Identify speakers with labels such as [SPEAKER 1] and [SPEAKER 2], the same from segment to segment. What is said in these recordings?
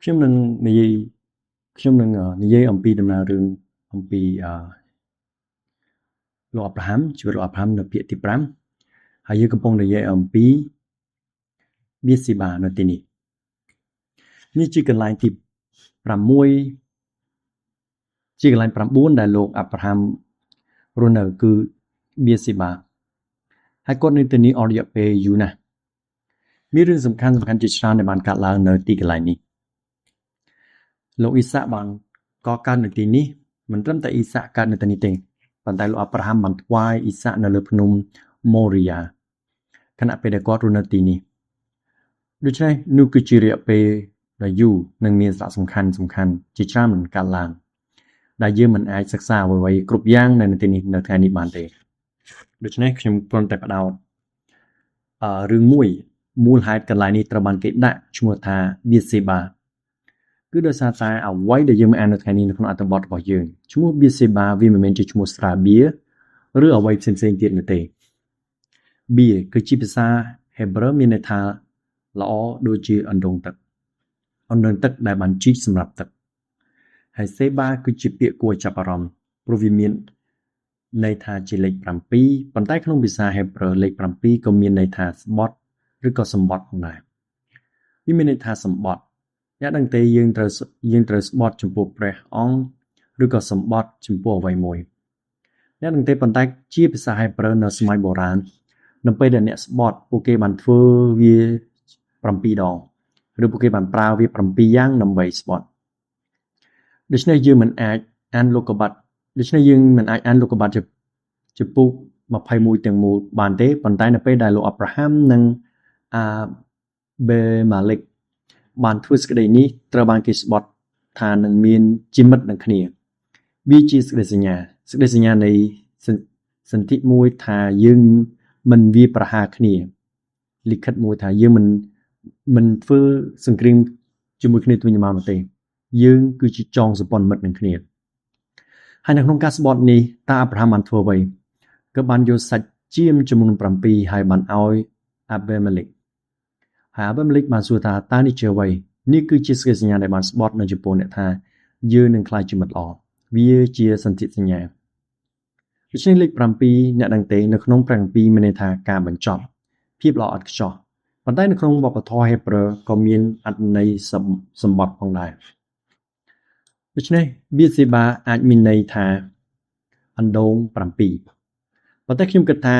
[SPEAKER 1] ខ្ញុំនឹងនិយាយខ្ញុំនឹងនិយាយអំពីដំណើររឿងអំពីអឺលោកអាប់រ៉ាហាំជីវិតលោកអាប់រ៉ាហាំនៅភាគទី5ហើយយើងកំពុងនិយាយអំពីបៀសេបានៅទីនេះនេះជាកន្លែងទី6ជាកន្លែង9ដែលលោកអាប់រ៉ាហាំរស់នៅគឺបៀសេបាហើយគាត់នៅទីនេះអស់រយៈពេលយូរណាស់មានរឿងសំខាន់សំខាន់ជាច្រើនដែលបានកើតឡើងនៅទីកន្លែងនេះលោកអ៊ីសាក់បានកកើតនៅទីនេះមិនត្រឹមតែអ៊ីសាក់កើតនៅទីនេះទេប៉ុន្តែលោកអាប់រ៉ាហាំបានថ្វាយអ៊ីសាក់នៅលើភ្នំម៉ូរីយ៉ាខណៈពេលដែលគាត់រស់នៅទីនេះដូច្នេះនោះគឺជារយៈពេលដ៏យូរនិងមានសារៈសំខាន់សំខាន់ជាច្រើនមិនកើតឡើងដែលយើងមិនអាចសិក្សាអ្វីៗគ្រប់យ៉ាងនៅទីនេះនៅថ្ងៃនេះបានទេដូច្នេះខ្ញុំគ្រាន់តែផ្ដោតអឺរឿងមួយមូលហេតុកន្លែងនេះត្រូវបានគេដាក់ឈ្មោះថាបៀសេបាគឺដោយសារតែអ្វីដែលយើងមកអាននៅថ្ងៃនេះនៅក្នុងអត្ថបទរបស់យើងឈ្មោះបៀសេបាវាមិនមែនជាឈ្មោះស្រាបៀឬអ្វីផ្សេងៗទៀតនោះទេបៀគឺជាភាសាហេប្រឺមានន័យថាល្អដូចជាអណ្ដូងទឹកអណ្ដូងទឹកដែលបានជីកសម្រាប់ទឹកហើយសេបាគឺជាពាក្យគួរឲ្យចាប់អារម្មណ៍ព្រោះវាមានន័យថាជាលេខ7ប៉ុន្តែក្នុងភាសាហេប្រឺលេខ7ក៏មានន័យថាស្បត់ឬក៏សម្បត្តិផងដែរវាមានន័យថាសម្បត្តិអ្នកដឹងទេយើងត្រូវយើងត្រូវស្បត់ចំពោះព្រះអង្គឬក៏សម្បត្តិចំពោះអ្វីមួយអ្នកដឹងទេប៉ុន្តែជាភាសាហេប្រឺនៅសម័យបុរាណនៅពេលដែលអ្នកស្បត់ពួកគេបានធ្វើវា7ដងឬពួកគេបានប្រើវា7យ៉ាងដើម្បីស្បត់ដូច្នេះយើងមិនអាចអានលោកុបាទដូច្នេះយើងមិនអាចអានលោកុបាទជំពូក21ទាំងមូលបានទេប៉ុន្តែនៅពេលដែលលោកអាប់រ៉ាហាំនិងអាបេម៉ាលិកបានធ្វើសេចក្តីនេះត្រូវបានគេស្បត់ថានឹងមានជាមិត្តនឹងគ្នាវាជាសេចក្តីសញ្ញាសេចក្តីសញ្ញានៃសន្ធិមួយថាយើងមិនវាប្រហារគ្នាលិខិតមួយថាយើងមិនមិនធ្វើសង្គ្រាមជាមួយគ្នាទៅវិញមកនោះទេយើងគឺជាចងសម្ព័ន្ធមិត្តនឹងគ្នាហើយនៅក្នុងការស្បត់នេះតើអាប់រ៉ាហាំបានធ្វើអ្វីគឺបានយកសាច់ចៀមចំនួន7ហើយបានឲ្យអាបេម៉ាលិកហើយអាបេម៉ាលិកបានសួរថាតើនេះជាអ្វីនេះគឺជាសេចក្តីសញ្ញាដែលបានស្បត់នៅចំពោះអ្នកថាយើងនឹងក្លាយជាមិត្តល្អវាជាសន្ធិសញ្ញាដូច្នេះលេខ7អ្នកដឹងទេនៅក្នុងព្រះគម្ពីរមានន័យថាការបញ្ចប់ភាពល្អឥតខ្ចោះប៉ុន្តែនៅក្នុងវប្បធម៌ហេប្រឺក៏មានអត្ថន័យសម្បត្តិផងដែរដូច្នេះបៀសេបាអាចមានន័យថាអណ្ដូង7ប៉ុន្តែខ្ញុំគិតថា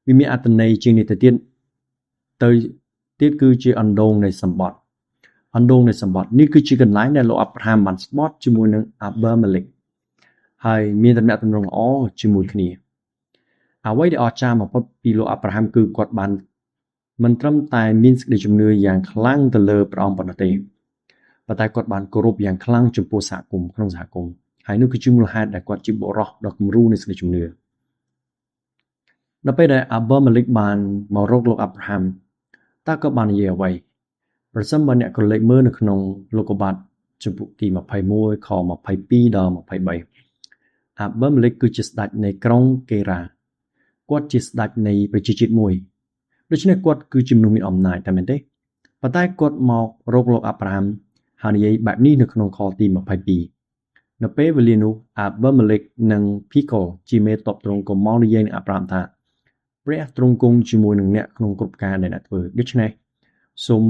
[SPEAKER 1] វាមានអត្ថន័យជាងនេះទៅទៀតទៅទៀតគឺជាអណ្ដូងនៃសម្បត្តិអណ្ដូងនៃសម្បត្តិនេះគឺជាកន្លែងដែលលោកអាប់រ៉ាហាំបានស្បត់ជាមួយនឹងអាបឺម៉ាលិកហើយមានទំនាក់ទំនងល្អជាមួយគ្នាអ្វីដែលអស្ចារ្យបំផុតពីលោកអាប់រ៉ាហាំគឺគាត់បានមិនត្រឹមតែមានសេចក្តីជំនឿយ៉ាងខ្លាំងទៅលើព្រះអង្គប៉ុណ្ណោះទេប៉ុន្តែគាត់បានគោរពយ៉ាងខ្លាំងចំពោះសហគមន៍ក្នុងសហគមន៍ហើយនោះគឺជាមូលហេតុដែលគាត់ជាបុរសដ៏គំរូនៃសេចក្តីជំនឿដល់ពេលដែលអាបឺម៉ាលិកបានមករកលោកអាប់រ៉ាហាំតើគាត់បាននិយាយអ្វីប្រសិនបើអ្នកក៏លេចមើលនៅក្នុងលោកុបាទជំពូកទី21ខ22ដល់23អាបឺម៉ាលិកគឺជាស្ដេចនៃក្រុងកេរ៉ាគាត់ជាស្ដេចនៃប្រជាជាតិមួយដូច្នេះគាត់គឺជាមនុស្សមានអំណាចតែមែនទេប៉ុន្តែគាត់មករកលោកអាប់រ៉ាហាំហើយនិយាយបែបនេះនៅក្នុងខទី22នៅពេលវេលានោះអាបឺម៉ាលិកនិងភីកូជាមេតបទ្រង់ក៏មកនិយាយនឹងអាប់រ៉ាហាំថាព្រះទ្រង់គង់ជាមួយនឹងអ្នកក្នុងគ្រប់ការដែលអ្នកធ្វើដូច្នេះសូម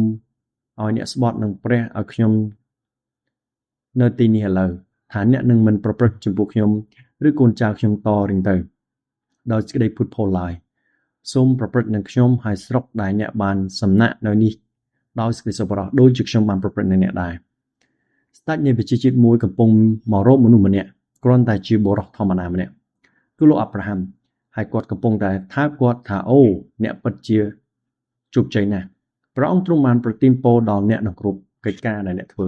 [SPEAKER 1] ឲ្យអ្នកស្បត់នឹងព្រះឲ្យខ្ញុំនៅទីនេះឥឡូវថាអ្នកនឹងមិនប្រព្រឹត្តចំពោះខ្ញុំឬកូនចៅខ្ញុំតរៀងទៅដោយសេចក្តីភូតភរឡើយសូមប្រព្រឹត្តនឹងខ្ញុំហើយស្រុកដែលអ្នកបានសំណាក់នៅនេះដោយសេចក្តីសប្បុរសដូចជាខ្ញុំបានប្រព្រឹត្តនឹងអ្នកដែរស្ដេចនៃប្រជាជាតិមួយកំពុងមករកមនុស្សម្នាក់គ្រាន់តែជាបុរសធម្មតាម្នាក់គឺលោកអាប់រ៉ាហាំហើយគាត់កំពុងតែថាគាត់ថាអូអ្នកពិតជាជោគជ័យណាស់ព្រះអង្គទ្រង់បានប្រទានពរដល់អ្នកក្នុងគ្រប់កិច្ចការដែលអ្នកធ្វើ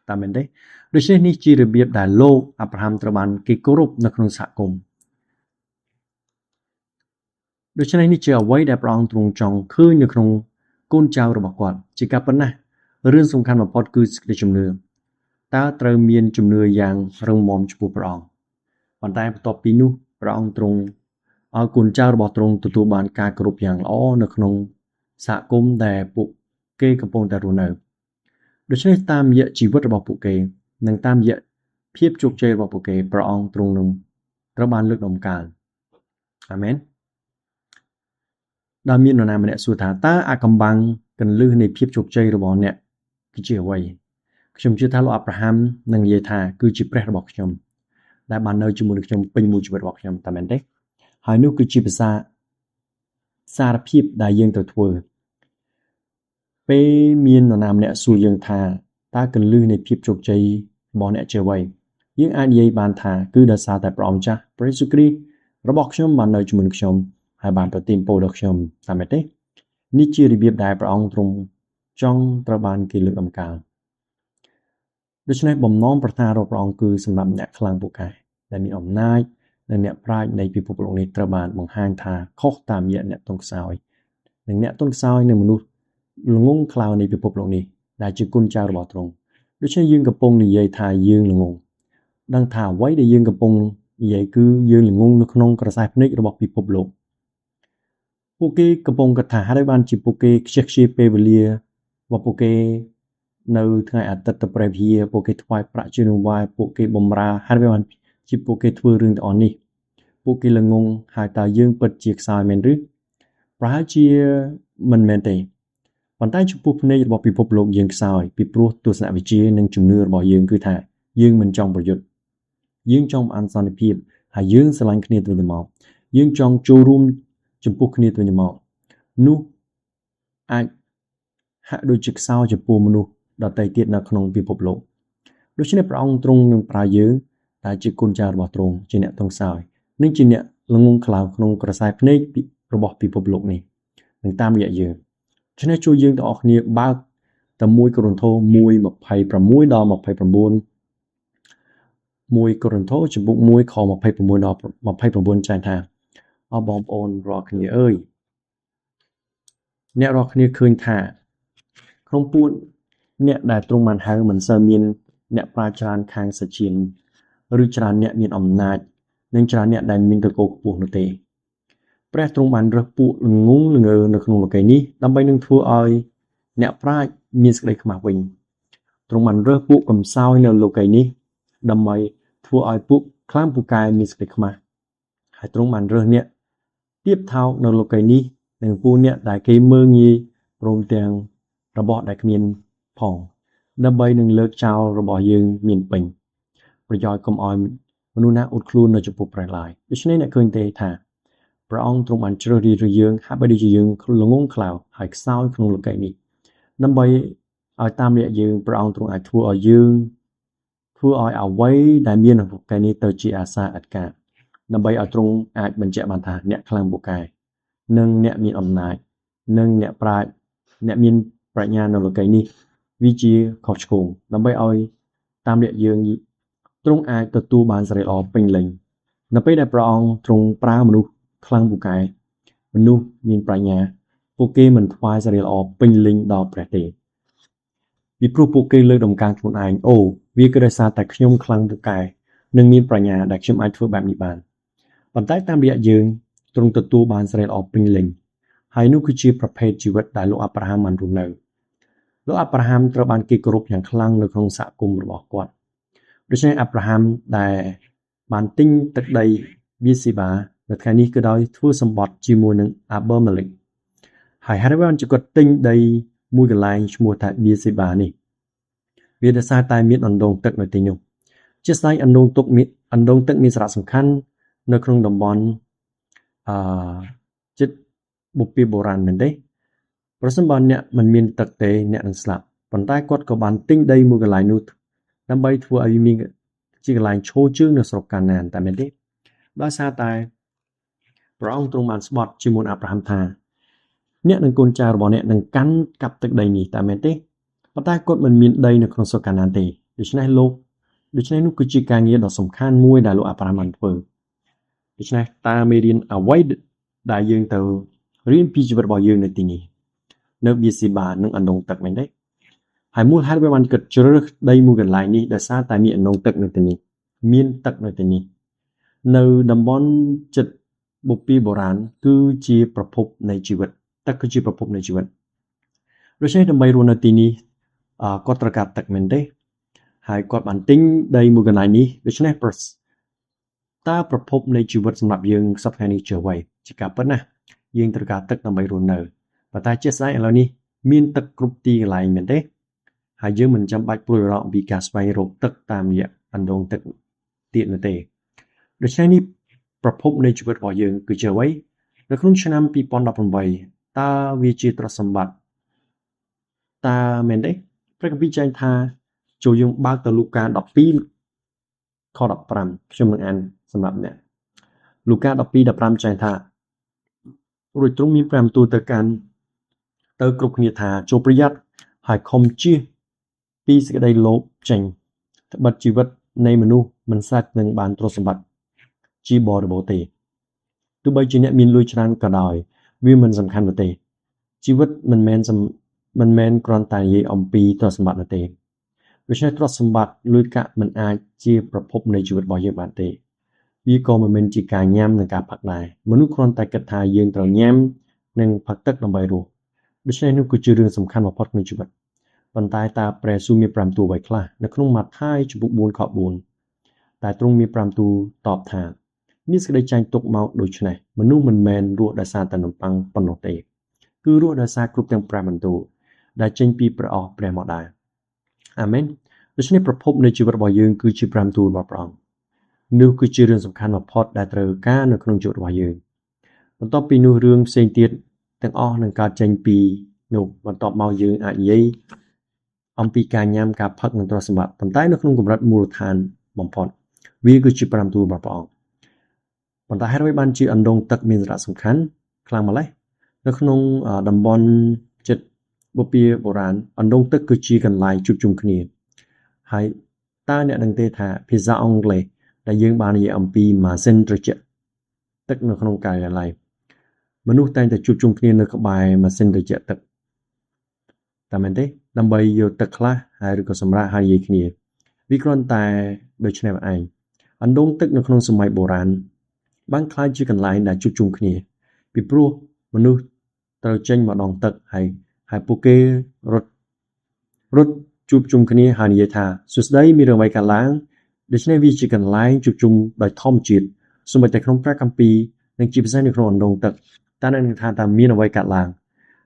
[SPEAKER 1] តាមមែនទេដូច្នេះនេះជារបៀបដែលលោកអាប់រ៉ាហាំត្រូវបានគេគោរពនៅក្នុងសហគមន៍ដូច្នេះនេះជាអ្វីដែលព្រះអង្គទ្រង់ចង់ឃើញនៅក្នុងកូនចៅរបស់គាត់ជាការប៉ុណ្ណារឿងសំខាន់បំផុតគឺសេចក្តីជំនឿតើត្រូវមានជំនឿយ៉ាងរឹងមាំចំពោះព្រះអង្គប៉ុន្តែបន្ទាប់ពីនោះព្រះអង្គទ្រង់ឲ្យកូនចៅរបស់ទ្រង់ទទួលបានការគោរពយ៉ាងល្អនៅក្នុងសហគមន៍ដែលពួកគេកំពុងតែរស់នៅ ដូច្នេះតាមរយៈជីវិតរបស់ពួកគេនិងតាមរយៈភាពជោគជ័យរបស់ពួកគេព្រះអង្គទ្រង់នឹងត្រូវបានលើកដំកើងអាមែនដែលមាននរណាម្នាក់សួរថាតើអាកំបាំងកន្លឹះនៃភាពជោគជ័យរបស់អ្នកគឺជាអ្វីខ្ញុំជឿថាលោកអាប់រ៉ាហាំនឹងនិយាយថាគឺជាព្រះរបស់ខ្ញុំដែលបាននៅជាមួយនឹងខ្ញុំពេញមួយជីវិតរបស់ខ្ញុំតែមែនទេហើយនោះគឺជាភាសាសារភាពដែលយើងត្រូវធ្វើពេលមាននរណាម្នាក់សួរយើងថាតើកន្លឹះនៃភាពជោគជ័យរបស់អ្នកជាអ្វីយើងអាចនិយាយបានថាគឺដោយសារតែព្រះអង្គចាស់ព្រះយេស៊ូវគ្រីស្ទរបស់ខ្ញុំបាននៅជាមួយនឹងខ្ញុំហើយបានប្រទានពរដល់ខ្ញុំតាមមែនទេនេះជារបៀបដែលព្រះអង្គទ្រង់ចង់ត្រូវបានគេលើកដំកើងដូច្នេះបំណងប្រាថ្នារបស់ព្រះអង្គគឺសម្រាប់អ្នកខ្លាំងពូកែដែលមានអំណាចនិងអ្នកប្រាជ្ញនៃពិភពលោកនេះត្រូវបានបង្ហាញថាខុសតាមរយៈអ្នកទន់ខ្សោយនិងអ្នកទន់ខ្សោយនិងមនុស្សល្ងង់ខ្លៅនៃពិភពលោកនេះដែលជាគុណចៅរបស់ទ្រង់ដូច្នេះយើងកំពុងនិយាយថាយើងល្ងង់ដឹងថាអ្វីដែលយើងកំពុងនិយាយគឺយើងល្ងង់នៅក្នុងក្រសែភ្នែករបស់ពិភពលោកពួកគេកំពុងគិតថាហេតុអ្វីបានជាពួកគេខ្ជះខ្ជាយពេលវេលារបស់ពួកគេនៅថ្ងៃអាទិត្យទៅព្រះវិហារពួកគេថ្វាយប្រាក់ជានង្វាយពួកគេបម្រើហេតុអ្វីបានជាពួកគេធ្វើរឿងទាំងអស់នេះពួកគេល្ងង់ហើយតើយើងពិតជាខ្សោយមែនឬប្រហែលជាមិនមែនទេប៉ុន្តែចំពោះភ្នែករបស់ពិភពលោកយើងខ្សោយពីព្រោះទស្សនវិជ្ជានិងជំនឿរបស់យើងគឺថាយើងមិនចង់ប្រយុទ្ធយើងចង់បានសន្តិភាពហើយយើងស្រឡាញ់គ្នាទៅវិញទៅមកយើងចង់ចូលរួមចំពោះគ្នាទៅវិញទៅមកនោះអាចហាក់ដូចជាខ្សោយចំពោះមនុស្សដទៃទៀតនៅក្នុងពិភពលោកដូច្នេះព្រះអង្គទ្រង់នឹងប្រើយើងដែលជាគុណចៅរបស់ទ្រង់ជាអ្នកទន់ខ្សោយនិងជាអ្នកល្ងង់ខ្លៅក្នុងក្រសែភ្នែករបស់ពិភពលោកនេះនិងតាមរយៈយើងដូច្នេះជួយយើងទាំងអស់គ្នាបើកតែ1កូរិនថូ1:26ដល់29 1កូរិនថូជំពូក1ខ26ដល់29ចែងថាអរបងប្អូនរាល់គ្នាអើយអ្នករាល់គ្នាឃើញថាក្នុងពួកអ្នកដែលទ្រង់បានហៅមិនសូវមានអ្នកប្រាជ្ញច្រើនខាងសាជានឬច្រើនអ្នកមានអំណាចនិងច្រើនអ្នកដែលមានត្រកូលខ្ពស់នោះទេព្រះទ្រង់បានរើសពួកល្ងង់ល្ងើនៅក្នុងលោកីយ៍នេះដើម្បីនឹងធ្វើឲ្យអ្នកប្រាជ្ញមានសេចក្តីខ្មាស់វិញទ្រង់បានរើសពួកកំសោយនៅលោកីយ៍នេះដើម្បីធ្វើឲ្យពួកខ្លាំងពូកែមានសេចក្តីខ្មាស់ហើយទ្រង់បានរើសអ្នកទាបថោកនៅលោកីយ៍នេះនិងពួកអ្នកដែលគេមើលងាយព្រមទាំងរបស់ដែលគ្មានផងដើម្បីនឹងលើកចោលរបស់យើងមានពេញប្រយោជន៍កុំឲ្យមនុស្សណាអួតខ្លួននៅចំពោះព្រះឡើយដូច្នេះអ្នកឃើញទេថាព្រះអង្គទ្រង់បានជ្រើសរើសយើងហាក់បីដូចជាយើងល្ងង់ខ្លៅហើយខ្សោយក្នុងលោកីយ៍នេះដើម្បីឲ្យតាមរយៈយើងព្រះអង្គទ្រង់អាចធ្វើឲ្យយើងធ្វើឲ្យអ្វីដែលមាននៅលោកីយ៍នេះទៅជាអាសាឥតកាដើម្បីឲ្យទ្រង់អាចបញ្ជាក់បានថាអ្នកខ្លាំងពូកែនិងអ្នកមានអំណាចនិងអ្នកប្រាជ្ញអ្នកមានប្រាជ្ញានៅលោកីយ៍នេះវាជាខុសឆ្គងដើម្បីឲ្យតាមរយៈយើងទ្រង់អាចទទួលបានសិរីល្អពេញលេញនៅពេលដែលព្រះអង្គទ្រង់ប្រើមនុស្សខ្លាំងពូកែមនុស្សមានប្រាជ្ញាពួកគេមិនថ្វាយសិរីល្អពេញលេញដល់ព្រះទេពីព្រោះពួកគេលើកដំកើងខ្លួនឯងអូវាគឺដោយសារតែខ្ញុំខ្លាំងពូកែនិងមានប្រាជ្ញាដែលខ្ញុំអាចធ្វើបែបនេះបានប៉ុន្តែតាមរយៈយើងទ្រង់ទទួលបានសិរីល្អពេញលេញហើយនោះគឺជាប្រភេទជីវិតដែលលោកអាប់រ៉ាហាំបានរស់នៅលោកអាប់រ៉ាហាំត្រូវបានគេគោរពយ៉ាងខ្លាំងនៅក្នុងសហគមន៍របស់គាត់ដូច្នេះអាប់រ៉ាហាំដែលបានទិញទឹកដីបៀសេបានៅថ្ងៃនេះគឺដោយធ្វើសម្បត្តិជាមួយនឹងអាប៊ឺម៉ាលិកហើយហេតុអ្វីបានជាគាត់ទិញដីមួយកន្លែងឈ្មោះថាបៀសេបានេះវាដោយសារតែមានអណ្ដូងទឹកនៅទីនោះជាស្ដែងអណ្ដូងទឹកមានសារៈសំខាន់នៅក្នុងតំបន់អឺចិត្តបុព្វបុរាណមែនទេប្រសិនបើអ្នកមិនមានទឹកទេអ្នកនឹងស្លាប់ប៉ុន្តែគាត់ក៏បានទិញដីមួយកន្លែងនោះដើម្បីធ្វើឲ្យមានជាកន្លែងឈរជើងនៅស្រុកកាណានតែមែនទេដោយសារតែព្រះអង្គទ្រង់បានស្បត់ជាមួយអាប់រ៉ាហាំថាអ្នកនិងកូនចៅរបស់អ្នកនឹងកាន់កាប់ទឹកដីនេះតែមែនទេប៉ុន្តែគាត់មិនមានដីនៅក្នុងស្រុកកាណានទេដូច្នេះនោះគឺជាការងារដ៏សំខាន់មួយដែលលោកអាប់រ៉ាហាំបានធ្វើដូច្នេះតើមេរៀនអ្វីដែលយើងទៅរៀនពីជីវិតរបស់យើងនៅទីនេះនៅបៀសេបានិងអណ្ដូងទឹកមែនទេហើយមូលហេតុវាបានគិតជ្រើសដីមួយកន្លែងនេះដោយសារតែមានអណ្ដូងទឹកនៅទីនេះមានទឹកនៅទីនេះនៅតំបន់ចិត្តបុព្វបុរាណគឺជាប្រភពនៃជីវិតទឹកគឺជាប្រភពនៃជីវិតដូច្នេះដើម្បីរស់នៅទីនេះ គាត់ត្រូវការទឹកមែនទេហើយគាត់បានទិញដីមួយកន្លែងនេះដូច្នេះតើប្រភពនៃជីវិតសម្រាប់យើងសប្តាហ៍នេះជាអ្វីជាការពិតណាស់យើងត្រូវការទឹកដើម្បីរស់នៅប៉ុន្តែជាក់ស្ដែងឥឡូវនេះមានទឹកគ្រប់ទីកន្លែងមែនទេហើយយើងមិនចាំបាច់ព្រួយបារម្ភអំពីការស្វែងរកទឹកតាមរយៈអណ្ដូងទឹកទៀតនោះទេដូច្នេះនេះប្រភពនៃជីវិតរបស់យើងគឺជាអ្វីនៅក្នុងឆ្នាំ2018តើវាជាទ្រព្យសម្បត្តិតើមែនទេព្រះគម្ពីរចែងថាចូលយើងបើកទៅលូកា12ខ15ខ្ញុំនឹងអានសម្រាប់អ្នកលូកា12:15ចែងថារួចទ្រង់មានព្រះបន្ទូលទៅកាន់ទៅគ្រប់គ្នាថាចូលប្រយ័ត្នហើយខំជៀសពីសេចក្តីលោភចេញត្បិតជីវិតនៃមនុស្សមិនសាច់នឹងបានទ្រព្យសម្បត្តិជាបរិបូរណ៍ទេទោះបីជាអ្នកមានលុយច្រើនក៏ដោយវាមិនសំខាន់នោះទេជីវិតមិនមែនគ្រាន់តែនិយាយអំពីទ្រព្យសម្បត្តិនោះទេដូច្នេះទ្រព្យសម្បត្តិលុយកាក់មិនអាចជាប្រភពនៃជីវិតរបស់យើងបានទេវាក៏មិនមែនជាការញ៉ាំនិងការផឹកដែរមនុស្សគ្រាន់តែគិតថាយើងត្រូវញ៉ាំនិងផឹកទឹកដើម្បីរស់ដូច្នេះនោះគឺជារឿងសំខាន់បំផុតក្នុងជីវិតប៉ុន្តែតើព្រះយេស៊ូវមាន5ទូលអ្វីខ្លះនៅក្នុងម៉ាថាយជំពូក4ខ4តែទ្រង់មាន5ទូលតបថាមានសេចក្តីចែងទុកមកដូច្នេះមនុស្សមិនមែនរស់ដោយសារតែនំប៉័ងប៉ុណ្ណោះទេគឺរស់ដោយសារគ្រប់ទាំង5បន្ទូលដែលចេញពីព្រះអស់ព្រះមកដែរអាមែនដូច្នេះប្រភពនៃជីវិតរបស់យើងគឺជា5ទូលរបស់ព្រះអង្គនោះគឺជារឿងសំខាន់បំផុតដែលត្រូវការនៅក្នុងជីវិតរបស់យើងបន្ទាប់ពីនោះរឿងផ្សេងទៀតទាំងអស់នឹងកើតចេញពីនោះបន្ទាប់មកយើងអាចនិយាយអំពីការញ៉ាំការផឹកនិងទ្រព្យសម្បត្តិប៉ុន្តែនៅក្នុងកម្រិតមូលដ្ឋានបំផុតវាគឺជា5ទូលរបស់ព្រះអង្គប៉ុន្តែហេតុអ្វីបានជាអណ្ដូងទឹកមានសារៈសំខាន់ខ្លាំងម្ល៉េះនៅក្នុងតំបន់ចិត្តបូព៌ាបុរាណអណ្ដូងទឹកគឺជាកន្លែងជួបជុំគ្នាហើយតើអ្នកដឹងទេថាភាសាអង់គ្លេសដែលយើងបាននិយាយអំពីម៉ាស៊ីនត្រជាក់ទឹកនៅក្នុងការិយាល័យមនុស្សតែងតែជួបជុំគ្នានៅក្បែរម៉ាស៊ីនត្រជាក់ទឹកតែមែនទេដើម្បីយកទឹកខ្លះហើយឬក៏សម្រាប់ហើយនិយាយគ្នាវាគ្រាន់តែដូច្នេះឯងអណ្ដូងទឹកនៅក្នុងសម័យបុរាណបានក្លាយជាកន្លែងដែលជួបជុំគ្នាពីព្រោះមនុស្សត្រូវចេញមកដងទឹកហើយពួកគេរត់ជួបជុំគ្នាហើយនិយាយថាសួស្តីមានរឿងអ្វីកើតឡើងដូច្នេះវាជាកន្លែងជួបជុំដោយធម្មជាតិសូម្បីតែក្នុងព្រះគម្ពីរនិងជាពិសេសនៅក្នុងអណ្ដូងទឹកតើអ្នកនឹងថាតើមានអ្វីកើតឡើង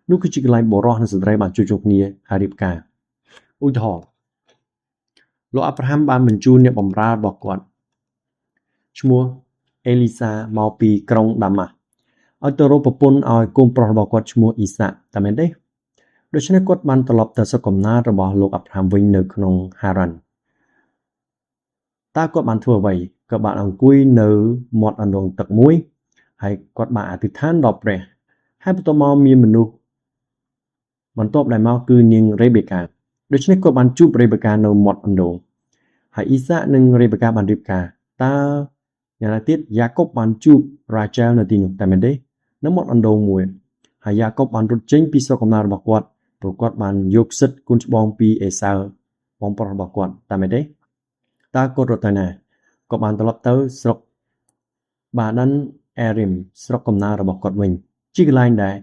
[SPEAKER 1] នោះគឺជាកន្លែងបុរសនិងស្ត្រីបានជួបជុំគ្នាហើយរៀបការឧទាហរណ៍លោកអាប់រ៉ាហាំបានបញ្ជូនអ្នកបម្រើរបស់គាត់ឈ្មោះអេលីសាមកពីក្រុងដាម៉ាស់ឲ្យទៅរកប្រពន្ធឲ្យកូនប្រុសរបស់គាត់ឈ្មោះអ៊ីសាក់តែមែនទេដូច្នេះគាត់បានត្រឡប់ទៅស្រុកកំណើតរបស់លោកអាប់រ៉ាហាំវិញនៅក្នុងហារ៉ាន់តើគាត់បានធ្វើអ្វីគាត់បានអង្គុយនៅមាត់អណ្ដូងទឹកមួយហើយគាត់បានអធិដ្ឋានដល់ព្រះហើយបន្ទាប់មកមានមនុស្សបន្ទាប់ដែលមកគឺនាងរេបេកាដូច្នេះគាត់បានជួបរេបេកានៅមាត់អណ្ដូងហើយអ៊ីសាក់និងរេបេកាបានរៀបការតើយ៉ាងណាទៀតយ៉ាកុបបានជួបរ៉ាចែលនៅទីនោះតែមែនទេនៅមាត់អណ្ដូងមួយហើយយ៉ាកុបបានរត់ចេញពីស្រុកកំណើតរបស់គាត់ព្រោះគាត់បានយកសិទ្ធិកូនច្បងពីអេសាវបងប្រុសរបស់គាត់តែមែនទេតើគាត់រត់ទៅណាគាត់បានត្រឡប់ទៅស្រុកបាដានអេរីមស្រុកកំណើតរបស់គាត់វិញជាកន្លែងដែល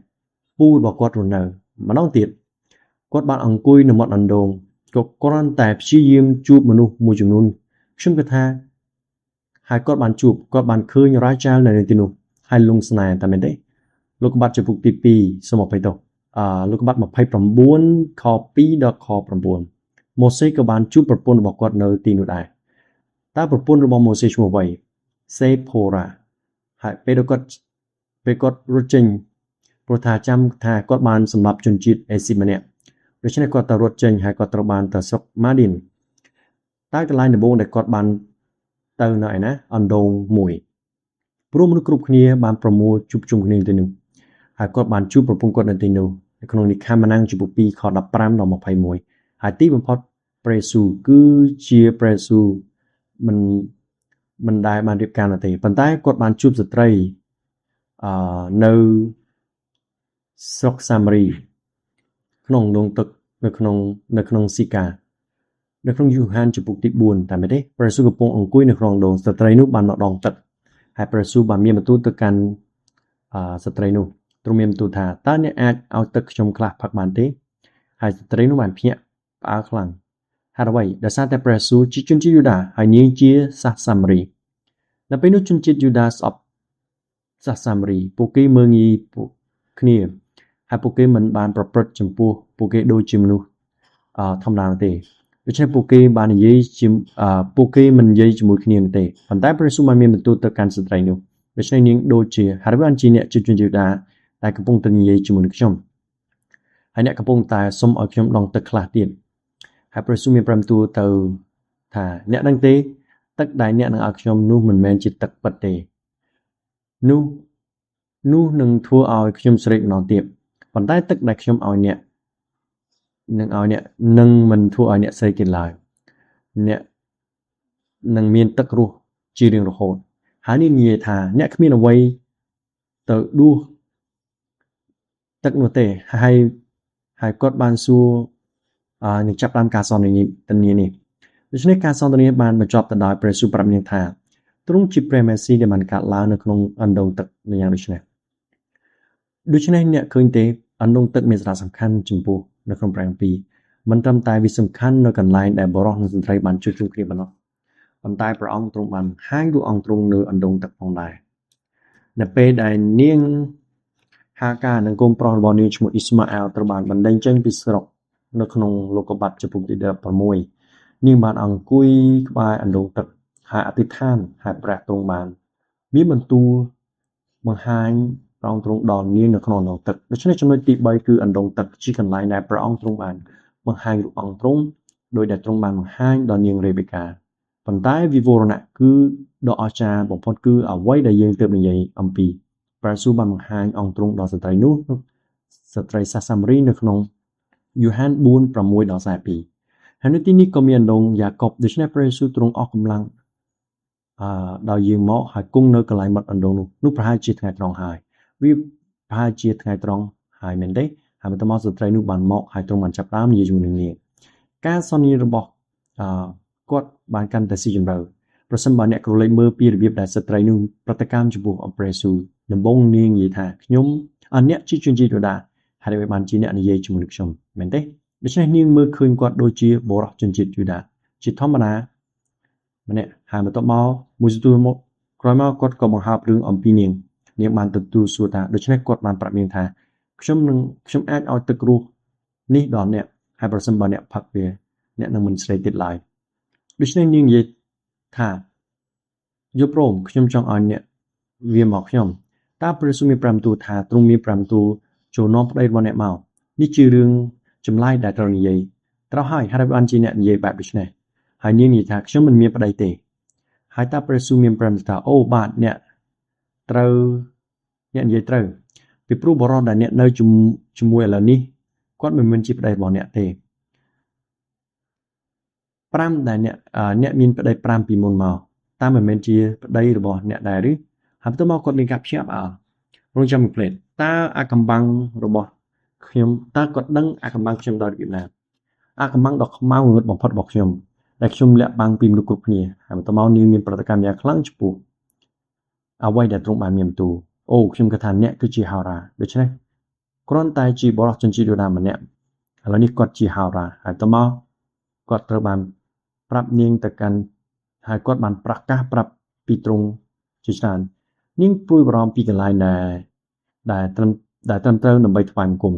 [SPEAKER 1] ពូរបស់គាត់រស់នៅម្ដងទៀតគាត់បានអង្គុយនៅមាត់អណ្ដូងក៏គ្រាន់តែព្យាយាមជួបមនុស្សមួយចំនួនខ្ញុំគិតថាហើយគាត់បានជួបគាត់បានឃើញរ៉ាចែលនៅទីនោះហើយលងស្នេហ៍តែមែនទេលោកបាត់ចំពុកទី2សូមអភ័យទោសលោកបាត់29ខ2ដល់ខ9ម៉ូសេក៏បានជួបប្រពន្ធរបស់គាត់នៅទីនោះដែរតើប្រពន្ធរបស់ម៉ូសេឈ្មោះអ្វីសេផូរ៉ាហើយពេលគាត់រត់ចេញព្រោះថាចាំថាគាត់បានសម្លាប់ជនជាតិអេស៊ីបម្នាក់ដូច្នេះគាត់ទៅរត់ចេញហើយគាត់ត្រូវបានទៅស្រុកម៉ាឌីនតើកន្លែងដំបូងដែលគាត់បានទៅនៅឯណាអណ្ដូងមួយព្រោះមនុស្សគ្រប់គ្នាបានប្រមូលជួបជុំគ្នាទីនោះហើយគាត់បានជួបប្រពន្ធគាត់នៅទីនោះនៅក្នុងនិខាម៉ាណាំងជំពូក2ខ15ដល់21ហើយទីបំផុតព្រះយេស៊ូវគឺជាព្រះយេស៊ូវមិនដែលបានរៀបការនោះទេប៉ុន្តែគាត់បានជួបស្ត្រីនៅស្រុកសាម៉ារីក្នុងដងទឹកនៅក្នុងស៊ីកានៅក្នុងយូហានជំពូកទី4តែមែនទេព្រះយេស៊ូវកំពុងអង្គុយនៅក្នុងដងស្ត្រីនោះបានមកដងទឹកហើយព្រះយេស៊ូវបានមានបន្ទូលទៅកាន់ស្ត្រីនោះទ្រង់មានបន្ទូលថាតើអ្នកអាចឲ្យទឹកខ្ញុំខ្លះផឹកបានទេហើយស្ត្រីនោះបានភ្ញាក់ ផ្អើលខ្លាំងហេតុអ្វីដោយសារតែព្រះយេស៊ូវជាជនជាតិយូដាហើយនាងជាសាសសាមារីនៅពេលនោះជនជាតិយូដាស្អប់សាសសាមារីពួកគេមើលងាយពួកគ្នាហើយពួកគេមិនបានប្រព្រឹត្តចំពោះពួកគេដូចជាមនុស្សធម្មតានោះទេដូច្នេះពួកគេបាននិយាយជាពួកគេមិននិយាយជាមួយគ្នានោះទេប៉ុន្តែព្រះយេស៊ូវបានមានបន្ទូលទៅកាន់ស្ត្រីនោះដូច្នេះនាងដូចជាហើយបានជាអ្នកជាជនជាតិយូដាដែលកំពុងតែនិយាយជាមួយនឹងខ្ញុំហើយអ្នកកំពុងតែសុំឲ្យខ្ញុំដងទឹកខ្លះទៀតហើយព្រះយេស៊ូវមានប្រាប់ទូលទៅថាអ្នកដឹងទេទឹកដែលអ្នកនឹងឲ្យខ្ញុំនោះមិនមែនជាទឹកពិតទេនោះនោះនឹងធ្វើឲ្យខ្ញុំស្រេកម្ដងទៀតប៉ុន្តែទឹកដែលខ្ញុំឲ្យអ្នកនឹងឲ្យអ្នកនឹងមិនធ្វើឲ្យអ្នកស្រេកទៀតឡើយអ្នកនឹងមានទឹករស់ជារៀងរហូតហើយនេះនិយាយថាអ្នកគ្មានអ្វីទៅដួសទឹកនោះទេហើយហើយគាត់បានសួរនឹងចាប់តាមការសន្ទនានេះដូច្នេះការសន្ទនាបានបញ្ចប់ទៅដោយព្រះយេស៊ូវប្រាប់នាងថាទ្រង់ជាព្រះមេស៊ីដែលបានកើតឡើងនៅក្នុងអណ្ដូងទឹកយ៉ាងដូចនេះដូច្នេះអ្នកឃើញទេអណ្ដូងទឹកមានសារៈសំខាន់ចំពោះនៅក្នុងព្រះគម្ពីរមិនត្រឹមតែវាសំខាន់នៅកន្លែងដែលបុរសនិងស្ត្រីបានជួបជុំគ្នាប៉ុណ្ណោះប៉ុន្តែព្រះអង្គទ្រង់បានបង្ហាញរូបអង្គទ្រង់នៅអណ្ដូងទឹកផងដែរនៅពេលដែលនាងហាកានិងកូនប្រុសរបស់នាងឈ្មោះអ៊ីស្ម៉ាអែលត្រូវបានបណ្ដេញចេញពីស្រុកនៅក្នុងលោកុបាតជំពូកទី16នាងបានអង្គុយក្បែរអណ្ដូងទឹកហើយអធិដ្ឋានហើយព្រះទ្រង់បានមានបន្ទូលបង្ហាញព្រះអង្គទ្រង់ដល់នាងនៅក្នុងអណ្ដូងទឹកដូច្នេះចំណុចទី3គឺអណ្ដូងទឹកជាកន្លែងដែលព្រះអង្គទ្រង់បានបង្ហាញរូបអង្គទ្រង់ដោយដែលទ្រង់បានបង្ហាញដល់នាងរេបេកាប៉ុន្តែវិវរណៈគឺដ៏អស្ចារ្យបំផុតគឺអ្វីដែលយើងទើបនិយាយអំពីព្រះយេស៊ូវបានបង្ហាញអង្គទ្រង់ដល់ស្ត្រីនោះស្ត្រីសាសាមារីនៅក្នុងយូហាន4:6-42ហើយនៅទីនេះក៏មានអណ្ដូងយ៉ាកុបដូច្នេះព្រះយេស៊ូវទ្រង់អស់កម្លាំងដោយយាងមកហើយគង់នៅកន្លែងមាត់អណ្ដូងនោះនោះប្រហែលជាថ្ងៃត្រង់ហើយវាប្រហែលជាថ្ងៃត្រង់ហើយមែនទេហើយបន្តមកស្ត្រីនោះបានមកហើយទ្រង់បានចាប់ផ្ដើមនិយាយជាមួយនឹងនាងការសន្ទនារបស់គាត់បានកាន់តែស៊ីជម្រៅប្រសិនបើអ្នកក្រឡេកមើលពីរបៀបដែលស្ត្រីនោះប្រតិកម្មចំពោះព្រះយេស៊ូវដំបូងនាងនិយាយថាខ្ញុំអ្នកជាជនជាតិយូដាហើយអ្វីបានជាអ្នកនិយាយជាមួយនឹងខ្ញុំមែនទេដូច្នេះនាងមើលឃើញគាត់ដូចជាបុរសជនជាតិយូដាជាធម្មតាម្នាក់ហើយបន្ទាប់មកមួយសន្ទុះមកក្រោយមកគាត់ក៏បង្ហើបរឿងអំពីនាងនាងបានទទួលសួរថាដូច្នេះគាត់បានប្រាប់នាងថាខ្ញុំអាចឲ្យទឹករស់នេះដល់អ្នកហើយប្រសិនបើអ្នកផឹកវាអ្នកនឹងមិនស្រេកទៀតឡើយដូច្នេះនាងនិយាយថាយល់ព្រមខ្ញុំចង់ឲ្យអ្នកវាមកខ្ញុំតើព្រះយេស៊ូវមានប្រាប់ទូលថាទ្រង់មានប្រាប់ទូលចូលនាំប្តីរបស់អ្នកមកនេះជារឿងចម្លែកដែលត្រូវនិយាយត្រូវហើយហើយបានជាអ្នកនិយាយបែបដូចនេះហើយនាងនិយាយថាខ្ញុំមិនមានប្តីទេហើយតើព្រះយេស៊ូវមានប្រាប់ថាអូបាទអ្នកត្រូវអ្នកនិយាយត្រូវពីព្រោះបុរសដែលអ្នកនៅជាមួយឥឡូវនេះគាត់មិនមែនជាប្តីរបស់អ្នកទេ5ដែលអ្នកមានប្តី5ពីមុនមកតើមិនមែនជាប្តីរបស់អ្នកដែរឬហើយបន្ទាប់មកគាត់មានការភ្ញាក់ផ្អើលរងចាំមួយភ្លែតតើអាកំបាំងរបស់ខ្ញុំតើគាត់ដឹងអាកំបាំងខ្ញុំដោយរបៀបណាអាកំបាំងដ៏ខ្មៅងងឹតបំផុតរបស់ខ្ញុំដែលខ្ញុំលាក់បាំងពីមនុស្សគ្រប់គ្នាហើយបន្ទាប់មកនាងមានប្រតិកម្មយ៉ាងខ្លាំងចំពោះអ្វីដែលទ្រង់បានមានបន្ទូលអូខ្ញុំគិតថាអ្នកគឺជាហោរាដូច្នេះគ្រាន់តែជាបុរសជនជាតិយូដាម្នាក់ឥឡូវនេះគាត់ជាហោរាហើយបន្ទាប់មកគាត់ត្រូវបានប្រាប់នាងទៅកាន់ហើយគាត់បានប្រកាសប្រាប់ពីទ្រង់ជាច្រើននាងព្រួយបារម្ភពីកន្លែងដែលត្រឹមត្រូវដើម្បីថ្វាយបង្គំ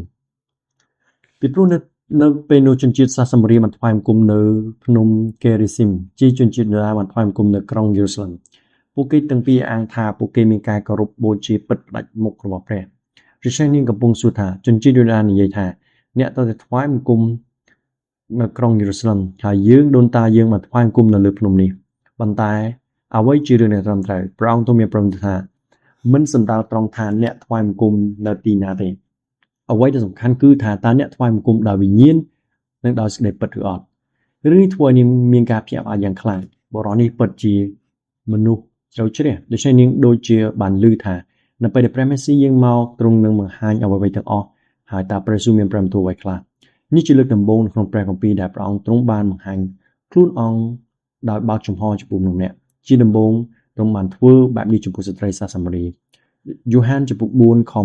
[SPEAKER 1] ពីព្រោះនៅពេលនោះជនជាតិសាសាមារីបានថ្វាយបង្គំនៅភ្នំកេរីស៊ីមជាជនជាតិយូដាបានថ្វាយបង្គំនៅក្រុងយេរូសាឡិមពួកគេទាំងពីរអាងថាពួកគេមានការគោរពបូជាពិតផ្ដាច់មុខរបស់ព្រះដូច្នេះនាងកំពុងសួរថាជនជាតិយូដានិយាយថាអ្នកត្រូវតែថ្វាយបង្គំនៅក្រុងយេរូសាឡិមហើយយើងដូនតាយើងបានថ្វាយបង្គំនៅលើភ្នំនេះប៉ុន្តែអ្វីជារឿងដែលត្រឹមត្រូវព្រះអង្គទ្រង់មានប្រាប់ថាមិនសំដៅត្រង់ថាអ្នកថ្វាយបង្គំនៅទីណាទេអ្វីដែលសំខាន់គឺថាតើអ្នកថ្វាយបង្គំដោយវិញ្ញាណនិងដោយសេចក្តីពិតឬអត់រឿងនេះធ្វើឲ្យនាងមានការភ្ញាក់ផ្អើលយ៉ាងខ្លាំងបុរសនេះពិតជាមនុស្សជ្រៅជ្រះដូច្នេះនាងដូចជាបានឮថានៅពេលដែលព្រះមេស៊ីយាងមកទ្រង់នឹងបង្ហាញអ្វីៗទាំងអស់ហើយតើព្រះយេស៊ូវមានប្រាប់ទូលអ្វីខ្លះនេះជាលើកដំបូងនៅក្នុងព្រះគម្ពីរដែលព្រះអង្គទ្រង់បានបង្ហាញខ្លួនអង្គដោយបើកចំហចំពោះមនុស្សម្នាក់ជាដំបូងទ្រង់បានធ្វើបែបនេះចំពោះស្ត្រីសាសាមារីយូហានជំពូក4ខ25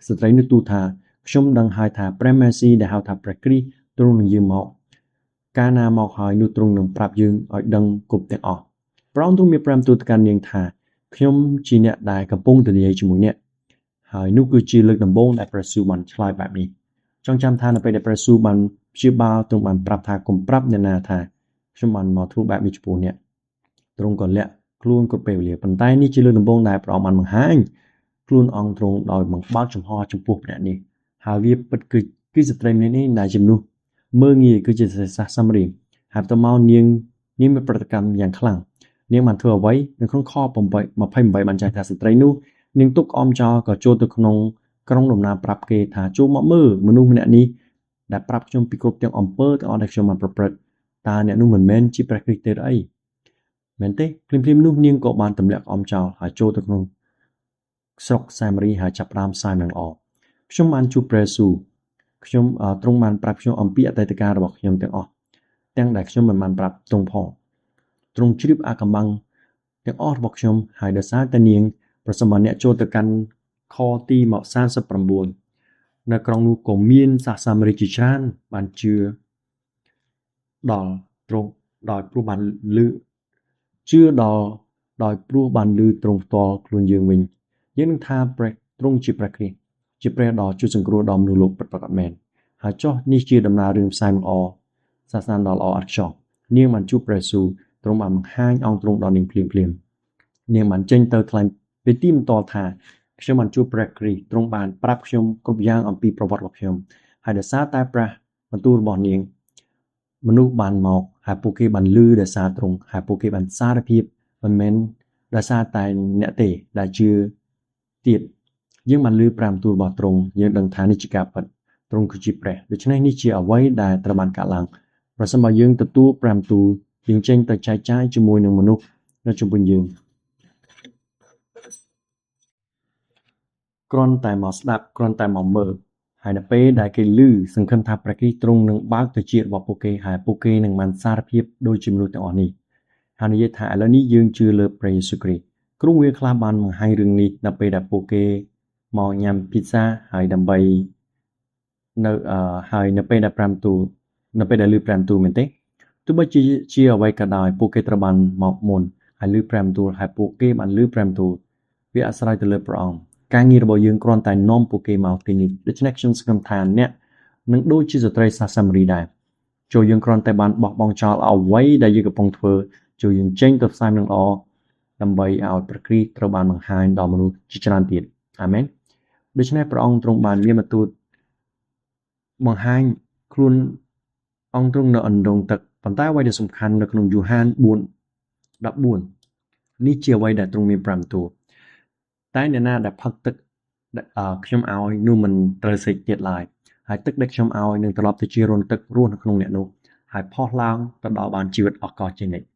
[SPEAKER 1] ស្ត្រីនោះទូលថាខ្ញុំដឹងហើយថាព្រះមេស៊ីដែលហៅថាព្រះគ្រីស្ទ ទ្រង់នឹងយាងមកកាលណាមកហើយនោះទ្រង់នឹងប្រាប់យើងឲ្យដឹងគ្រប់ទាំងអស់ព្រះអង្គទ្រង់មានប្រាំទូលទៅកាន់នាងថាខ្ញុំជាអ្នកដែលកំពុងទៅនិយាយជាមួយអ្នកហើយនោះគឺជាលើកដំបូងដែលព្រះយេស៊ូវបានឆ្លើយបែបនេះចង់ចាំថានៅពេលដែលព្រះយេស៊ូវបានព្យាបាលទ្រង់បានប្រាប់ថាកុំប្រាប់អ្នកណាថាខ្ញុំបានមកធ្វើបែបនេះចំពោះអ្នកទ្រង់ក៏លាក់ខ្លួនគ្រប់ពេលវេលាប៉ុន្តែនេះជាលើកដំបូងដែលព្រះអង្គបានបង្ហាញខ្លួនអង្គទ្រង់ដោយបង្បើកចំហចំពោះអ្នកនេះហើយវាពិតគឺស្ត្រីម្នាក់នេះដែលជំនួសមើលងាយគឺជាសាសសាមរីហើយបន្តមកនាងមានប្រតិកម្មយ៉ាងខ្លាំងនាងបានធ្វើអ្វីនៅក្នុងខ28បានចែងថាស្ត្រីនោះនាងទុកអមចោលក៏ចូលទៅក្នុងក្រុងដំណើរប្រាប់គេថាចូលមកមើលមនុស្សម្នាក់នេះដែលប្រាប់ខ្ញុំពីគ្រប់ទាំងអំពើទាំងអស់ដែលខ្ញុំបានប្រព្រឹត្តតើអ្នកនោះមិនមែនជាព្រះគ្រីស្ទទេឬអីមែនទេភ្លាមៗនោះនាងក៏បានទម្លាក់អមចោលហើយចូលទៅក្នុងស្រុកសាមារីហើយចាប់ផ្ដើមផ្សាយដំណឹងល្អខ្ញុំបានជួបព្រះយេស៊ូវខ្ញុំទ្រង់បានប្រាប់ខ្ញុំអំពីអតីតកាលរបស់ខ្ញុំទាំងអស់ទាំងដែលខ្ញុំមិនបានប្រាប់ទ្រង់ផងទ្រង់ជ្រាបអាកំបាំងទាំងអស់របស់ខ្ញុំហើយដោយសារតែនាងប្រសិនបើអ្នកចូលទៅកាន់ខទី39នៅក្រុងនោះក៏មានសាសសាមារីជាច្រើនបានជឿដល់ទ្រង់ដោយព្រោះបានឮជឿដល់ដោយព្រោះបានឮទ្រង់ផ្ទាល់ខ្លួនយើងវិញយើងនឹងថាព្រះទ្រង់ជាព្រះគ្រីស្ទជាព្រះដ៏ជួយសង្គ្រោះដល់មនុស្សលោកពិតប្រាកដមែនហើយចុះនេះជាដំណើររឿងផ្សាយល្អសាសនាដ៏ល្អឥតខ្ចោះនាងបានជួបព្រះយេស៊ូវទ្រង់បានបង្ហាញអង្គទ្រង់ដល់នាងភ្លាមភ្លាមនាងបានចេញទៅថ្លែងពីទីបន្ទាល់ថាខ្ញុំបានជួបព្រះគ្រីស្ទទ្រង់បានប្រាប់ខ្ញុំគ្រប់យ៉ាងអំពីប្រវត្តិរបស់ខ្ញុំហើយដោយសារតែព្រះបន្ទូលរបស់នាងមនុស្សបានមកហើយពួកគេបានឮដោយសារទ្រង់ហើយពួកគេបានសារភាពមិនមែនដោយសារតែអ្នកទេដែលជឿទៀតយើងបានឮប្រាំទូលរបស់ទ្រង់យើងដឹងថានេះជាការពិតទ្រង់គឺជាព្រះដូច្នេះនេះជាអ្វីដែលត្រូវបានកើតឡើងប្រសិនបើយើងទទួលប្រាំទូលយើងចេញទៅចែកចាយជាមួយនឹងមនុស្សនៅជុំវិញយើងគ្រាន់តែមកស្ដាប់គ្រាន់តែមកមើលហើយនៅពេលដែលគេឮសង្ឃឹមថាព្រះគ្រីស្ទទ្រង់នឹងបើកទៅជារបស់ពួកគេហើយពួកគេនឹងបានសារភាពដូចជាមនុស្សទាំងអស់នេះហើយនិយាយថាឥឡូវនេះយើងជឿលើព្រះយេស៊ូវគ្រីស្ទគ្រូវាខ្លះបានបង្ហាញរឿងនេះដល់ពេលដែលពួកគេមកញ៉ាំភីហ្សាហើយដើម្បីនៅហើយនៅពេលដែលប្រាំទូលនៅពេលដែលឮប្រាំទូលមែនទេទោះបីជាអ្វីក៏ដោយពួកគេត្រូវបានមកមុនហើយឮប្រាំទូលហើយពួកគេបានឮប្រាំទូលវាអាស្រ័យទៅលើព្រះអង្គការងាររបស់យើងគ្រាន់តែនាំពួកគេមកទីនេះដូច្នេះខ្ញុំសង្ឃឹមថាអ្នកនឹងដូចជាស្ត្រីសាសសាមារីដែរចូលយើងគ្រាន់តែបានបោះបង់ចោលអ្វីដែលយើងកំពុងធ្វើចូលយើងចេញទៅផ្សាយដំណឹងល្អដើម្បីឲ្យព្រះគ្រីស្ទត្រូវបានបង្ហាញដល់មនុស្សជាច្រើនទៀតអាមែនដូច្នេះព្រះអង្គទ្រង់បានមានបន្ទូលបង្ហាញខ្លួនអង្គទ្រង់នៅអណ្ដូងទឹកប៉ុន្តែអ្វីដែលសំខាន់នៅក្នុងយូហាន4:14នេះជាអ្វីដែលទ្រង់មានប្រាំទូលតែអ្នកណាដែលផឹកទឹកខ្ញុំឲ្យនោះមិនត្រូវស្រេកទៀតឡើយហើយទឹកដែលខ្ញុំឲ្យនឹងត្រឡប់ទៅជារន្ធទឹករស់នៅក្នុងអ្នកនោះហើយផុសឡើងទៅដល់បានជីវិតអស់កលជានិច្ច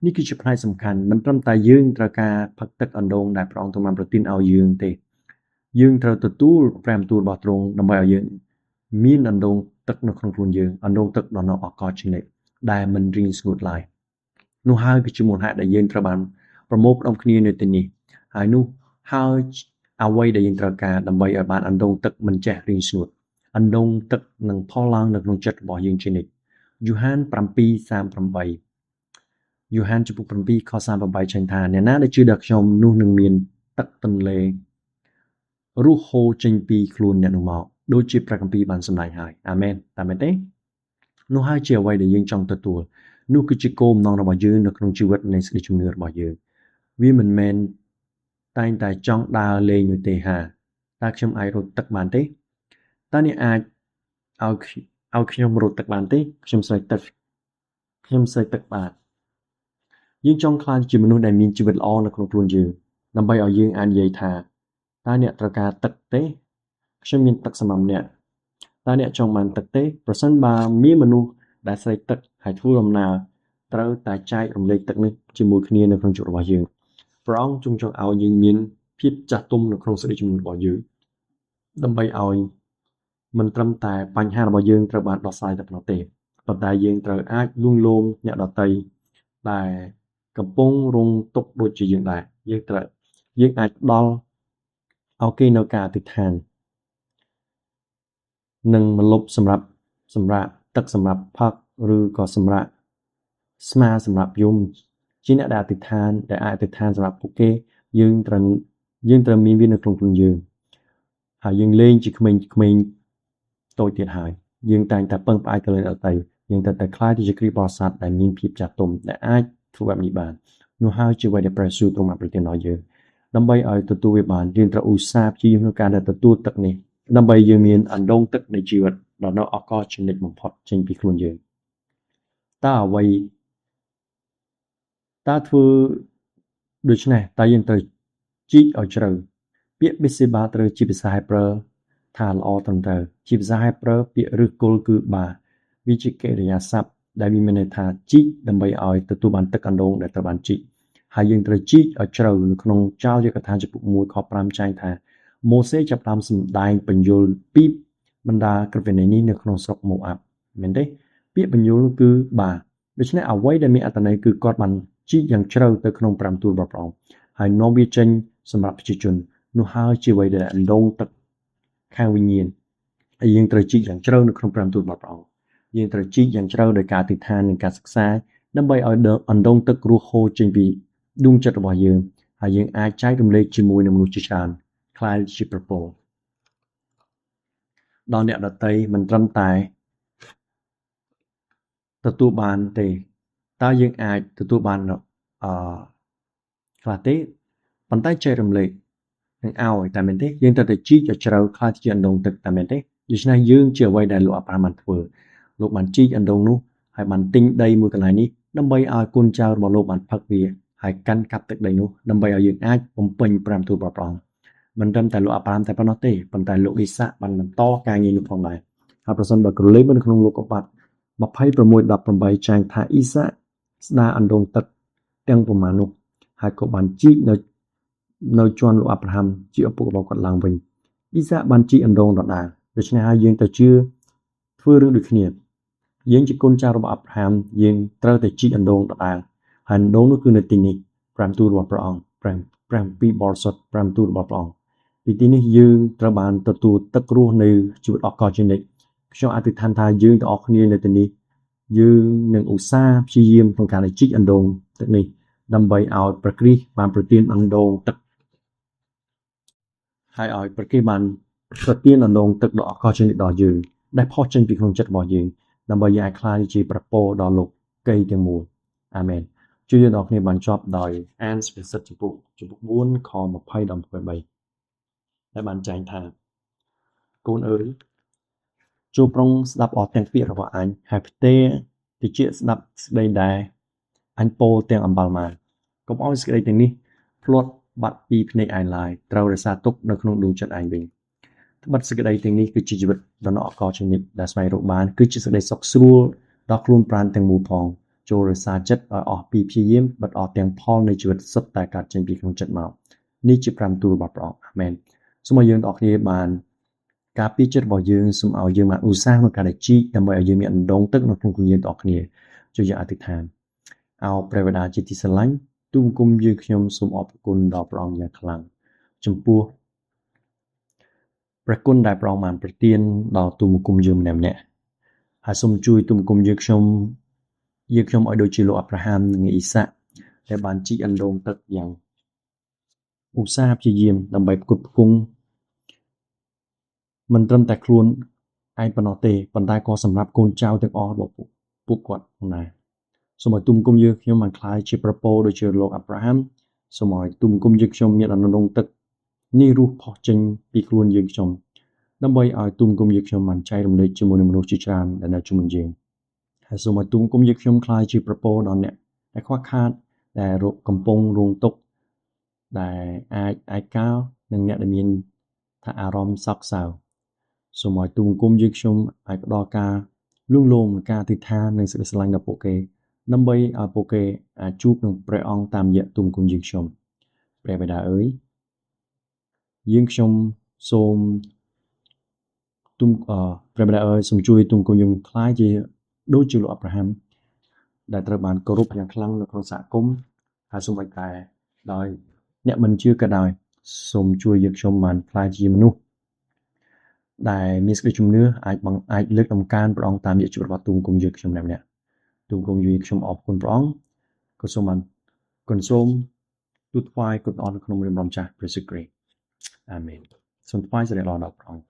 [SPEAKER 1] នេះគឺជាផ្នែកសំខាន់មិនត្រឹមតែយើងត្រូវការផឹកទឹកអណ្ដូងដែលព្រះអង្គទ្រង់បានប្រទានឲ្យយើងទេយើងត្រូវទទួលព្រះបន្ទូលរបស់ទ្រង់ដើម្បីឲ្យយើងមានអណ្ដូងទឹកនៅក្នុងខ្លួនយើងអណ្ដូងទឹកដ៏អស់កលជានិច្ចដែលមិនរីងស្ងួតឡើយនោះហើយគឺជាមូលហេតុដែលយើងត្រូវបានប្រមូលផ្ដុំគ្នានៅទីនេះហើយនោះហើយអ្វីដែលយើងត្រូវការដើម្បីឲ្យបានអណ្ដូងទឹកមិនចេះរីងស្ងួតអណ្ដូងទឹកនឹងផុសឡើងនៅក្នុងចិត្តរបស់យើងជានិច្ចយូហាន7:38យូហានជំពូក7ខ38ចែងថាអ្នកណាដែលជឿដល់ខ្ញុំនោះនឹងមានទឹកទន្លេរស់ហូរចេញពីខ្លួនអ្នកនោះមកដូចជាព្រះគម្ពីរបានសម្ដែងហើយអាមែនតាមមែនទេនោះហើយជាអ្វីដែលយើងចង់ទទួលនោះគឺជាគោលបំណងរបស់យើងនៅក្នុងជីវិតនៃសេចក្តីជំនឿរបស់យើងវាមិនមែនតែងតែចង់ដើរលេងនោះទេហាតើខ្ញុំអាចរត់ទឹកបានទេតើអ្នកអាចឲ្យខ្ញុំរត់ទឹកបានទេខ្ញុំស្រេកទឹកខ្ញុំស្រេកទឹកបានយើងចង់ក្លាយជាមនុស្សដែលមានជីវិតល្អនៅក្នុងខ្លួនយើងដើម្បីឲ្យយើងអាចនិយាយថាតើអ្នកត្រូវការទឹកទេខ្ញុំមានទឹកសម្រាប់អ្នកតើអ្នកចង់បានទឹកទេប្រសិនបើមានមនុស្សដែលស្រេកទឹកហើយធ្វើដំណើរត្រូវតែចែករំលែកទឹកនេះជាមួយគ្នានៅក្នុងជីវិតរបស់យើងព្រះអង្គទ្រង់ចង់ឲ្យយើងមានភាពចាស់ទុំនៅក្នុងសេចក្តីជំនឿរបស់យើងដើម្បីឲ្យមិនត្រឹមតែបញ្ហារបស់យើងត្រូវបានដោះស្រាយតែប៉ុណ្ណោះទេប៉ុន្តែយើងត្រូវអាចលួងលោមអ្នកដទៃដែលកំពុងរងទុក្ខដូចជាយើងដែរយើងអាចផ្ដល់ឲ្យគេនៅការអធិដ្ឋាននិងម្លប់សម្រាប់ ទឹកសម្រាប់ផឹកឬក៏សម្រាប់ស្មាសម្រាប់យំជាអ្នកដែលអធិដ្ឋានដែលអាចអធិដ្ឋានសម្រាប់ពួកគេយើងត្រូវមានវានៅក្នុងខ្លួនយើងហើយយើងលែងជាក្មេងៗតូចទៀតហើយយើងតែងតែពឹងផ្អែកទៅលើអ្នកដទៃយើងត្រូវតែក្លាយទៅជាគ្រីស្ទបរិស័ទដែលមានភាពចាស់ទុំដែលអាចធ្វើបែបនេះបាននោះហើយជាអ្វីដែលព្រះយេស៊ូវទ្រង់បានប្រទានដល់យើងដើម្បីឲ្យទទួលវាបានយើងត្រូវឧស្សាហ៍ព្យាយាមក្នុងការដែលទទួលទឹកនេះដើម្បីយើងមានអណ្ដូងទឹកនៃជីវិតដ៏នៅអកលជានិច្ចបំផុតចេញពីខ្លួនយើងតើអ្វីតើធ្វើដូច្នេះតើយើងត្រូវជីកឲ្យជ្រៅពាក្យបេសេបាត្រូវជាភាសាហេប្រឺថាល្អត្រឹមត្រូវជាភាសាហេប្រឺពាក្យឫសគល់គឺបាវាជាកិរិយាសព្ទដែលវាមានន័យថាជីកដើម្បីឲ្យទទួលបានទឹកអណ្ដូងដែលត្រូវបានជីកហើយយើងត្រូវជីកឲ្យជ្រៅនៅក្នុងចោលយកថាចំពុក1ខ5ចែងថាម៉ូសេចាប់ផ្ដើមសម្ដែងបញ្យលពីបណ្ដាក្រឹតវិន័យនេះនៅក្នុងស្រុកម៉ូអាប់មែនទេពាក្យបញ្យលគឺបាដូច្នេះអ្វីដែលមានអត្ថន័យគឺគាត់បានជីកយ៉ាងជ្រៅទៅក្នុងប្រាំទូលរបស់ព្រះអង្គហើយនាំវាចេញសម្រាប់ប្រជាជននោះហើយជាអ្វីដែលអណ្ដូងទឹកខាងវិញ្ញាណហើយយើងត្រូវជីកយ៉ាងជ្រៅនៅក្នុងប្រាំទូលរបស់ព្រះអង្គយើងត្រូវជីកយ៉ាងជ្រៅដោយការអធិដ្ឋាននិងការសិក្សាដើម្បីឲ្យអណ្ដូងទឹករស់ហូរចេញពីដួងចិត្តរបស់យើងហើយយើងអាចចែករំលែកជាមួយនឹងមនុស្សជាច្រើនក្លាយជាប្រពរដល់អ្នកដទៃមិនត្រឹមតែទទួលបានទេតើយើងអាចទទួលបានខ្លះទេប៉ុន្តែចែករំលែកនឹងឲ្យតែមែនទេយើងត្រូវតែជីកឲ្យជ្រៅក្លាយជាអណ្ដូងទឹកតែមែនទេដូច្នេះយើងជាអ្វីដែលលោកអាប់រ៉ាហាំបានធ្វើលោកបានជីកអណ្ដូងនោះហើយបានទិញដីមួយកន្លែងនេះដើម្បីឲ្យកូនចៅរបស់លោកបានផឹកវាហើយកាន់កាប់ទឹកដីនោះដើម្បីឲ្យយើងអាចបំពេញប្រាំទូលរបស់ព្រះអង្គមិនត្រឹមតែលោកអាប់រ៉ាហាំតែប៉ុណ្ណោះទេប៉ុន្តែលោកអ៊ីសាក់បានបន្តការងារនោះផងដែរហើយប្រសិនបើក្រឡេកនៅក្នុងលោកុបាទ26:18ចែងថាអ៊ីសាក់ស្ដារអណ្ដូងទឹកទាំងប្រមាណនោះហើយក៏បានជីកនៅជាន់លោកអាប់រ៉ាហាំជាឪពុករបស់គាត់ឡើងវិញអ៊ីសាក់បានជីកអណ្ដូងដដែលដូច្នេះហើយយើងទៅជឿធ្វើរឿងដូចគ្នាយើងជាកូនចៅរបស់អាប់រ៉ាហាំយើងត្រូវតែជីកអណ្ដូងដដែលហើយអណ្ដូងនោះគឺនៅទីនេះប្រាំទូលរបស់ព្រះអង្គប្រាំពីរបរិសុទ្ធប្រាំទូលរបស់ព្រះអង្គពីទីនេះយើងត្រូវបានទទួលទឹករស់នៅជីវិតអកលជានិច្ចខ្ញុំអធិដ្ឋានថាយើងទាំងអស់គ្នានៅទីនេះយើងនឹងឧស្សាហ៍ព្យាយាមក្នុងការជីកអណ្ដូងទឹកនេះដើម្បីឲ្យព្រះគ្រីស្ទបានប្រទានអណ្ដូងទឹកហើយឲ្យព្រះគ្រីស្ទបានប្រទានអណ្ដូងទឹកដ៏អស្ចារ្យជានិច្ចដល់យើងដែលផុសចេញពីក្នុងចិត្តរបស់យើងដើម្បីយើងអាចក្លាយជាព្រះពរដល់លោកីទាំងមូលអាមែនជួយយើងដល់គ្នាបានចប់ដោយអានសុភាសិតចំពុក4ខ20ដល់23ដែលបានចែងថាកូនអើយចូលប្រុងស្ដាប់អស់ទាំងពាក្យរបស់អញហើយផ្ទេរតិចស្ដាប់ស្ដីដែរអញពោលទាំងអំបិលមកកុំឲ្យសេចក្តីទាំងនេះភ្លាត់បាត់ពីភ្នែកឯងឡើយត្រូវរក្សាទុកនៅក្នុងដួងចិត្តឯងវិញត្បិតសេចក្តីទាំងនេះគឺជាជីវិតដ៏អកលជានិច្ចដែលស្វែងរកបានគឺជាសេចក្តីសុខស្រួលដល់ខ្លួនប្រាណទាំងមូលផងចូលរក្សាចិត្តឲ្យអស់ពីព្យាយាមបិទអស់ទាំងផលនៃជីវិតសុទ្ធតែកើតចេញពីក្នុងចិត្តមកនេះជាប្រាំទូលរបស់ព្រះអង្គអាមែនសូមឲ្យយើងទាំងអស់គ្នាបានការពារចិត្តរបស់យើងសូមឲ្យយើងបានឧស្សាហ៍ក្នុងការដែលជីកដើម្បីឲ្យយើងមានអណ្ដូងទឹកនៅក្នុងខ្លួនយើងទាំងអស់គ្នាជួយយើងអធិដ្ឋានអោព្រះបិតាជាទីស្រឡាញ់ទូបង្គំយើងខ្ញុំសូមអរគុណដល់ព្រះអង្គយ៉ាងខ្លាំងចំពោះព្រះគុណដែលព្រះអង្គបានប្រទានដល់ទូបង្គំយើងម្នាក់ៗហើយសូមជួយទូបង្គំយើងខ្ញុំឲ្យដូចជាលោកអាប់រ៉ាហាំនិងអ៊ីសាក់ដែលបានជីកអណ្ដូងទឹកយ៉ាងឧស្សាហ៍ព្យាយាមដើម្បីផ្គត់ផ្គង់មិនត្រឹមតែខ្លួនឯងប៉ុណ្ណោះទេប៉ុន្តែក៏សម្រាប់កូនចៅទាំងអស់របស់ពួកគាត់ផងដែរសូមឲ្យទូបង្គំយើងខ្ញុំបានក្លាយជាប្រពោដូចជាលោកអាប់រ៉ាហាំសូមឲ្យទូបង្គំយើងខ្ញុំមានអណ្ដូងទឹកនេះរស់ផុសចេញពីខ្លួនយើងខ្ញុំដើម្បីឲ្យទូបង្គំយើងខ្ញុំបានចែករំលែកជាមួយនឹងមនុស្សជាច្រើនដែលនៅជុំវិញយើងហើយសូមឲ្យទូបង្គំយើងខ្ញុំក្លាយជាប្រពោដល់អ្នកដែលខ្វះខាតដែលកំពុងរងទុក្ខដែលអាចឯកោនិងអ្នកដែលមានថាអារម្មណ៍សោកសៅសូមឲ្យទូបង្គំយើងខ្ញុំអាចផ្ដល់ការលួងលោមការអធិដ្ឋាននិងសេចក្តីស្រឡាញ់ដល់ពួកគេដើម្បីឲ្យពួកគេអាចជួបនឹងព្រះអង្គតាមរយៈទូបង្គំយើងខ្ញុំព្រះបិតាអើយយើងខ្ញុំសូមព្រះបិតាអើយសូមជួយទូបង្គំយើងក្លាយជាដូចជាលោកអាប់រ៉ាហាំដែលត្រូវបានគោរពយ៉ាងខ្លាំងនៅក្នុងសហគមន៍ហើយសូមឲ្យតែដោយអ្នកមិនជឿក៏ដោយសូមជួយយើងខ្ញុំបានក្លាយជាមនុស្ស ដែលមានសេចក្តីជំនឿអាចបង្អាចលើកដំកើងព្រះអង្គតាមរយៈជីវិតរបស់ទូបង្គំយើងខ្ញុំម្នាក់ៗទូបង្គំយើងខ្ញុំអរគុណព្រះអង្គក៏សូមបានគុណសូមទូលថ្វាយគុណអរនៅក្នុងព្រះម្ចាស់ព្រះយេស៊ូវគ្រីស្ទអាមែនសូមថ្វាយសិរីល្អដល់ព្រះអង្គ។